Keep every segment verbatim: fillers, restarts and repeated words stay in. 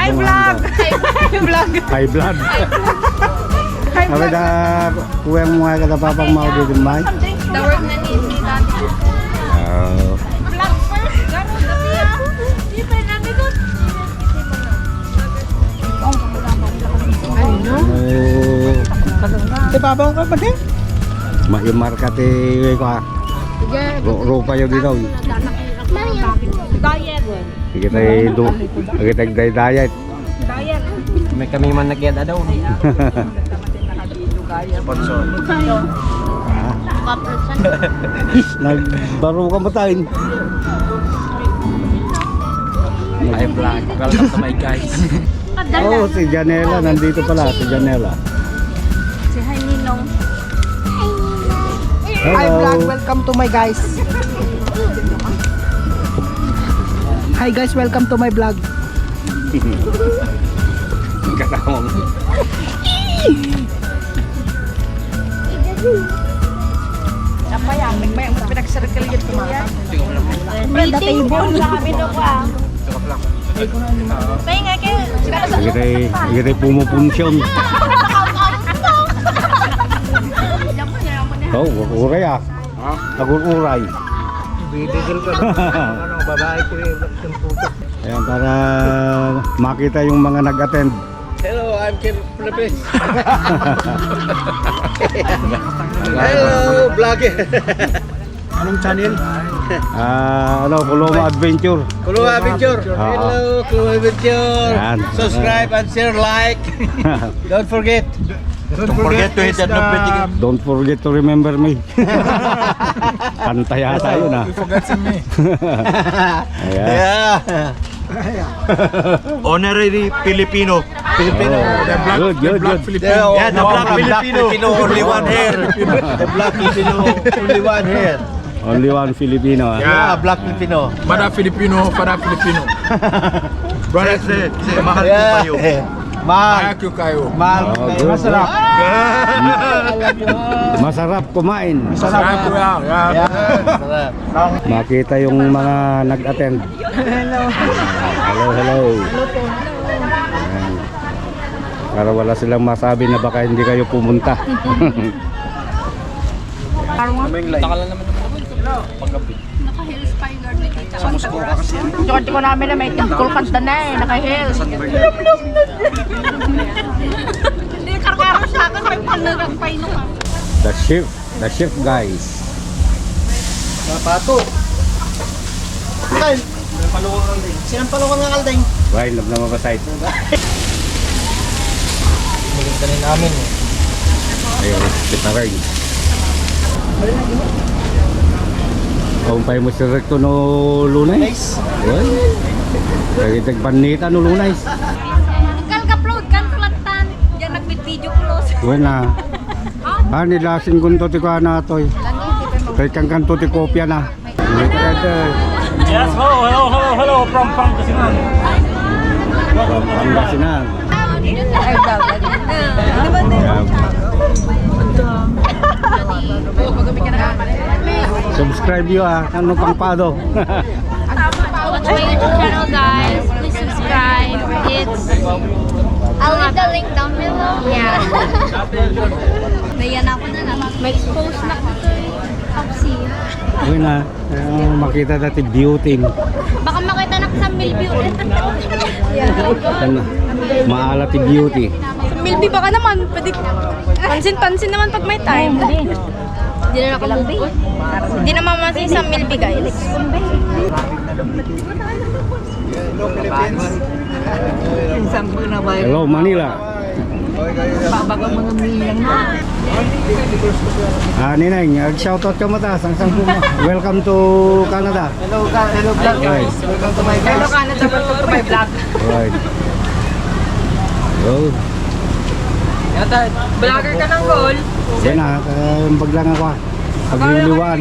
High blood. High blood. High blood. High blood. Kuyang mo nga kada papang mao di dumay. The work na ni ni Dati. Ah. Blood first. Garo na siya. Di pa namin ko. Ano? Ibabaw ka pa din? Maimarka ti, ko, ah. Sige. Ru-, rupa yung dito. Diet. Sige tayo, do-, sige tayo, diet. Diet. May kami man nagyada daw. Sponsor. Nagbaro ka mo tayo. Hi, vlog. Welcome to my guys. Oh, si Janela. Nandito pala si Janela. Si Hi, Ninong. Hi, Hello. Vlog. Welcome to my guys. Hi, guys. Welcome to my vlog. Katawan mo. Apa yan? May, may, may pinagsarikal yun, kuya. Spread the table. Sabi na ko, ah. Pahinga kayo. Sige tayo, sige tayo pumupunsyon. Oh, uray ah. Ha? Agur-uray. Bibigil ka. Ano, babae ko yung puto. Ayan, para makita yung mga nag-attend. Hello, I'm Kim Flippin. Hello, vlogger. Anong channel? Ah, ano, Kuloma Adventure. Kuloma Adventure. Oo. Hello, Kuloma Adventure. Yan. Subscribe and share, like. Don't forget. Don't forget to hit that notification. Don't forget to remember me. Kanta yata yun, ah. You forgot me. Ayan. Yeah. Honorary Filipino. Filipino. Oh, the black, good, the good, black good. Filipino. Yeah, the black Filipino. Filipino, only one here. The black Filipino, only one here. Only one Filipino, ah. Yeah, black Filipino. Mother Filipino, father Filipino. Brother, say, say, mahal ko kayo. Mahal. Mahal ko kayo. Mahal ko kayo. Oh, good, masarap. Masarap kumain. Masarap. Masarap, kuya. Yeah. Yeah, masarap. Makita yung mga nag-attend. Hello. Hello, hello. Hello po. Ayan. Para wala silang masabi na baka hindi kayo pumunta. Takal na naman naman paggabi. Naka-heels pa yung garment ni Tita. Sa Moscow ka kasi. Tsaka di ko namin na may tungkol kanta na eh, naka-heels. Hindi, karkaro sa akin, may panagagpay nung The chef, the chef, guys. Mga pato. Ay, sinampalungan nga kaldeng. Why, love na mabasay. Balik na rin namin eh. Ayun, kita rin. Kung pa'y mo si Recto no Lunay? Nice. Well, kaya tagbanita no Lunay. Nagkalka-upload kan kulatan. Diyan nagbibideo ko, Los. Wala. Ah, nilasing kunto ti kuana, toy. Kay kangkanto ti kopya na. Yes, hello, hello, hello, hello, from Pangasinan. From Pangasinan. Subscribe you, ah. Ano pang pado? Watch my YouTube channel, guys. Please subscribe. It's I'll leave the link down below. Yeah. Naiya na ako na lang. May expose na ko to eh. Upsi. Uy na, eh, makita dati beauty. Baka makita na sa mil beauty. Ano? Maala ti beauty. Milby baka naman, pwede. Pansin-pansin naman pag may time. Hindi na nakabubo. Hindi naman masin sa Milby, guys. Hello, Philippines. Hello, Manila. Babaga mga milang na. Ah, Nineng, ag-shoutout ka mo ta, sang-sang po mo. Welcome to Canada. Hello, ka, hello, vlog, guys. Welcome to my vlog. Hello, Canada. Welcome to my vlog. Alright. Hello. Yata, vlogger ka ng goal. Yan na, ah, baglang ako, ah. Pagliliwan.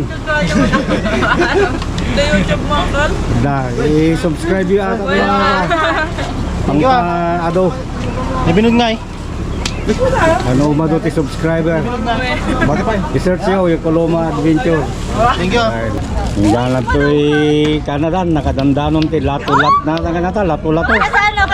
Sa YouTube mo, tol? Da, i-subscribe yun ata. Thank you, ah. Pang pa-, ado. Nabinog nga eh. Ano umado ti subscriber? Mag-, i-search nyo, yung Coloma Adventure. Thank you. Ay, yung dalan to, eh, Canada, nakadandanon ti lato-lat na, na, na, lato-lato. Saan ako?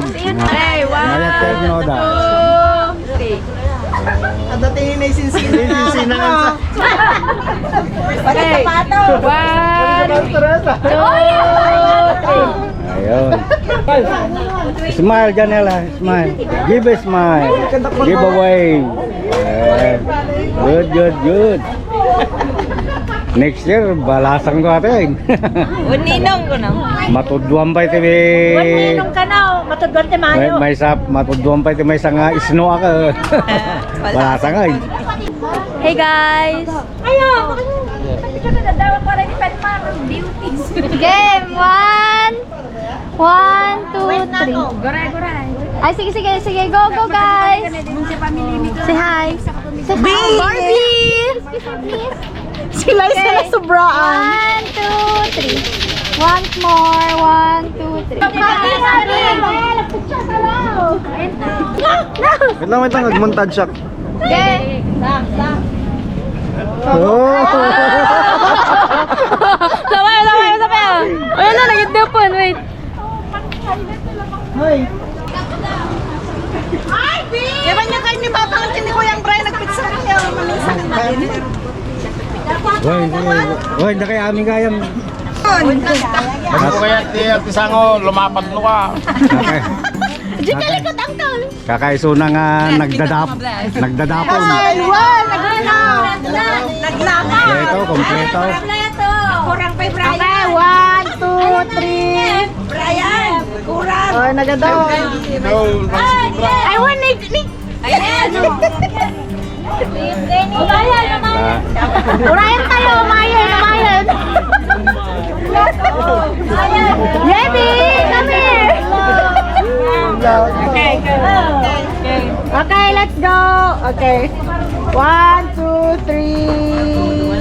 Tagalog. Hey, one, Maya Terno da. Two, three. Ang dating yung naisinsinan na. Naisinsinan na. Walang sapatos. One, two, three. Ayun. Smile, Janela. Smile. Give a smile. Give a wave. Ayan. Good, good, good. Next year, balasang ko ate. Uninong ko na. Matudwan pa iti may... Uninong ka na, oh. Matudwan ti Mayo. May, may sap, matudwan pa iti may sanga isno ako. Balasang ay. Hey guys. Ayo. Pati ka na nadawa para ni Panman. Beauties. Game one. One, two, three. Ay, sige, sige, sige. Go, go, guys. Say hi. Say hi, Barbie. Sila yung sila sobraan. One, two, three. Once more. One, two, three. Happy, happy. Wait lang, wait lang. Nag-montage siya. Okay. Oh! Sabay, sabay, sabay. Ayun na, nagidipon. Wait. Hoy. Di ba niya kayo ni Papa ang tindi ko yung Brian nagpizza? Hoy, hoy, hoy, da kay amin gayam. Ano ko kaya ti Ate Sango, lumapat no ka. Okay. Diyan ka likod, Uncle. Kakaisuna nga nagdadap-, nagdadapon. Ay, wow, naglalaw. Naglalaw. Kompleto, kompleto. Kurang pa yung Brian. Okay, one, two, three. Brian, kurang. Oh, nagadaw. No, I want Nick, Nick. Ayan. Umayan, umayan. Ah. Urayan tayo, umayan, umayan. Yemi, come here. Okay, good. Okay, let's go. Okay. One, two, three.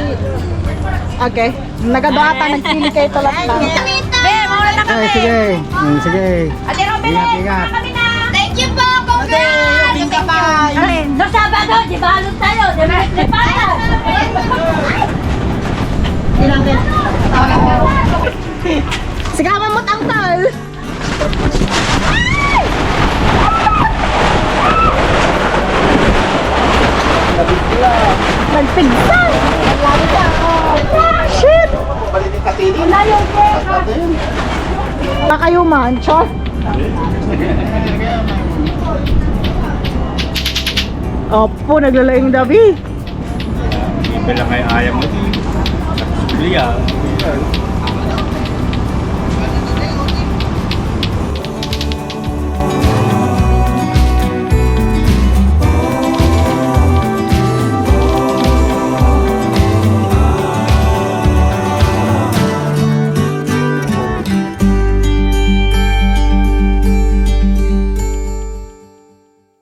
Okay. Nagadu ata, nagpili kayo talat lang. Be, maulan na kami. Ay, sige. Mm, sige. Ate Robin, ingat, ingat. Kami na. Thank you po, congrats. Ate, Robin ka pa. Alin? No Sabado, di balot tayo, di ba? Di ba? Sigawan mo, tangkal. Nagpigsa! Shit! Pa kayo man, char. Opo, naglalaing dabi. Iba lang ay ayam mo. Biblia.